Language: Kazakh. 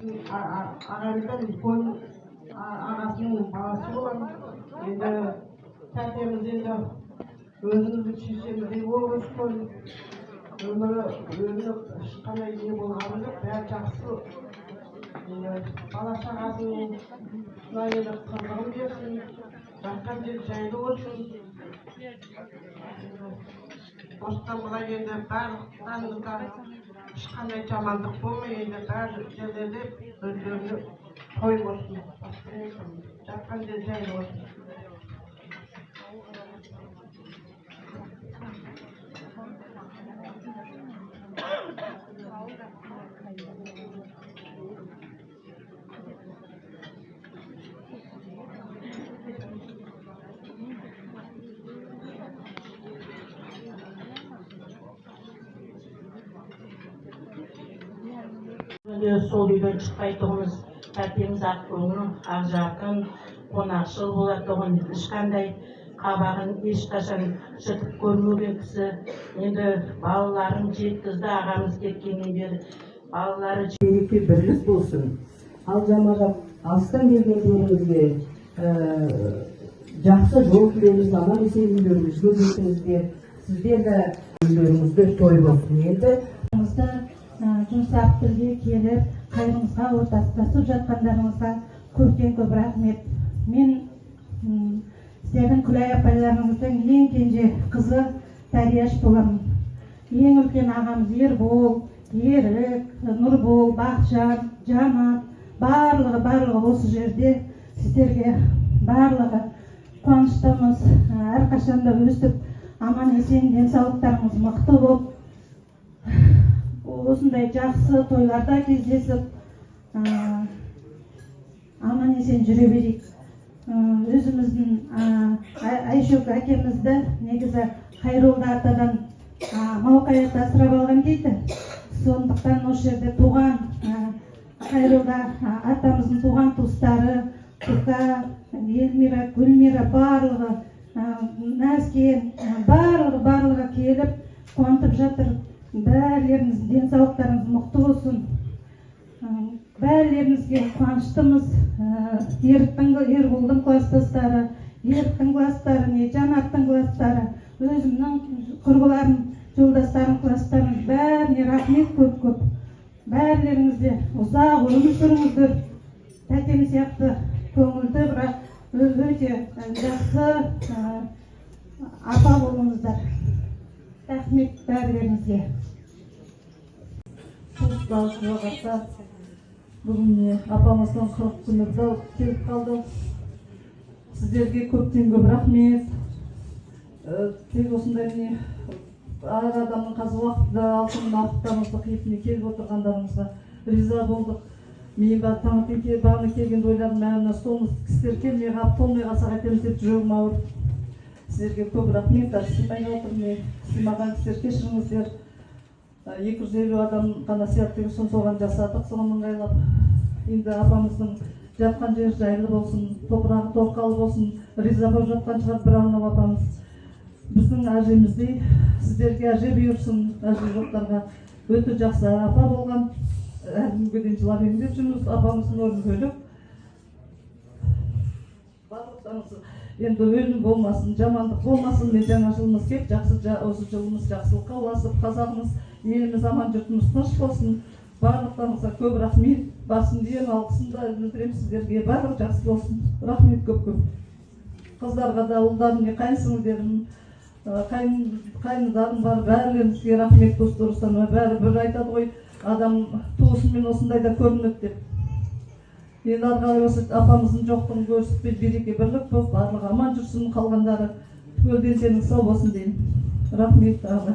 Ағамыздан үлкен ағасының баласы боламын. Енді тәтеміз енді өзіміздің шешеміздей болып өскен. Өмірі өзі ешқандай не болғаны жоқ, бәрі жақсы. Енді бала шағасының мына енді қызығын берсін, жатқан жері жайлы болсын. Осыдан былай енді барлықтарыңызда ешқандай жамандық болмай, енді бәрі жерлерде өздеріне той болсын, жатқан жері жайлы болсын. Сол үйден шықпайтұғымыз, тәтеміз ақ көңіл, ақ жарқын, қонақшыл болатұғын, ешқандай қабағын ешқашан жыртып көрмеген кісі. Енді балаларын жеткізді, ағамыз кеткеннен бері балалары Береке бірлік болсын. Ал жамағат алыстан келгендеріңізге жақсы жол тілейміз, аман есен үйлеріңізге жетіңіздер. Сіздер де үйлеріңізде той болсын. Енді жұмсақ тілге келіп, қайырымызға ортақтасып жатқандарыңызға көптен көп рахмет. Мен сіздердің Күләй апайларыңыздың ең кенже қызы Дәрияш боламын. Ең үлкен ағамыз Ербол, Ерік, Нұрбол, Бақытжан, Жанат, барлығы осы жерде. Сіздерге барлығы қуаныштымыз. Әрқашанда өстіп аман есен денсаулықтарыңыз мықты болып, осындай жақсы тойларда кездесіп, аман есен жүре берейік. Өзіміздің Айшөк әкемізді негізі Хайролда атадан Мауқай ата асырап алған дейді. Сондықтан осы жерде туған Хайролда атамыздың туған туыстары Тука, Эльмира, Гүлмира барлығы, Нәзкен, барлығы келіп қуантып жатыр. Бәрілеріңіздің денсаулықтарыңыз мықты болсын. Бәрілеріңізге қуаныштымыз. Ерболдың класстастары, Еріктің класстары, не Жанаттың класстары, өзімнің құрбыларым, жолдастарым, класстарым, бәріне рахмет көп-көп. Бәрілеріңізде ұзақ өмір сүріңіздер. Тәтем сияқты көңілді, бірақ өте жақсы апа болыңыздар. Рахмет бәрілеріңізге. Бүгін міне апамыздың 40 күні келіп қалды. Сіздерге көптен көп рахмет. Тек осындай міне әр адамның қазір уақытында алтын уақыттарымызды қиып міне келіп отырғандарыңызға риза болдық. Мен таңертең бағана келгенде ойладым, мә, мына столымыз кісілер келмей қалып, толмай қалса қайтеміз деп жүрегім ауырып. Сіздерге көп рахмет, даже сыймай жатыр міне. Сыймаған кісілер кешіріңіздер. 250 адам ғана сияды деген соң соған жасадық, соған ыңғайлап. Енді апамыздың жатқан жері жайлы болсын, топырағы торқалы болсын, риза болып жатқан шығар бір анау апамыз. Біздің әжеміздей сіздерге әже бұйырсын, әже жоқтарға өте жақсы апа болған. Әлі күнге дейін жылап емдеп жүрміз, апамыздың орнын бөліп. Барлықтарыңыз енді өлім болмасын, жамандық болмасын, мен жаңа жылымыз келіп, жақсы осы жылымыз жақсылыққа ұласып, қазағымыз, еліміз аман, жұртымыз тыныш болсын. Барлықтарыңызға көп рахмет, басымды иемін, алғысымды да білдіремін сіздерге, барлығы жақсы болсын. Рахмет көп-көп. Қыздарға да, ұлдарым, не қайын сіңілдерім, қайындарым бар, бәрілеріңізге рахмет, туыс-туыстан бәрі бір айтады ғой, адам туысымен осындай да көрінеді деп. Енді ары қарай осы апамыздың жоқтығын көрсетпей, береке бірлік болып, барлығы аман жүрсін, қалғандары түгел дендеріңіз сау болсын деймін. Рахмет тағы да.